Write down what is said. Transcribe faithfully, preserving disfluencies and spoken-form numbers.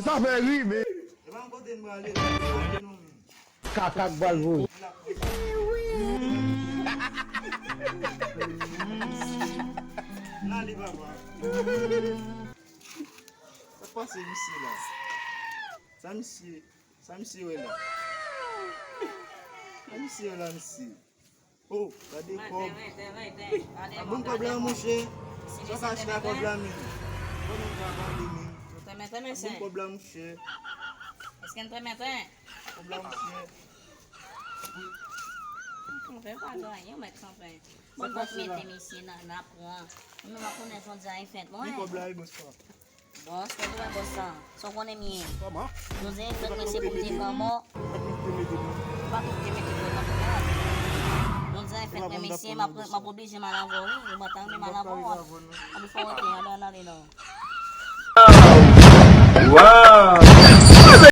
Sa fè ri, men. E pa yon kote n prale la, nou menm. Kaka k pral voye. N ale, papa. Sa k pase misye la? Sa misye, sa misye wè la? Sa misye wè la, misye? Oh, gade kòb. Ap ban m kòb la, monchè. Sa ka achte a kòb la, men. Kòb nan ka pale, men. Ap ban m kòb la, monchè. Èske n te mete? Kòb la, monchè. Kanpe pa gen anyen, mèt kanpe. Bon, mwen mete misye nan, nan pran. Mwen pa konnen jodi a e fèt mwen. Gen kòb la, wi, bòs pa. Bòs, mwen dwe bòs sa. Sa w konnen m ye. Kòman? Jodi a e fèt mwen, se pou m te pran mò. Ou pa konn te mete kòb nan pran. Jodi a e fèt mwen, mesye, m ap, m ap oblije m al avè w, wi. Ou pa ta renmen m al avè w, w ap, w ap fè w rete, ann ale non.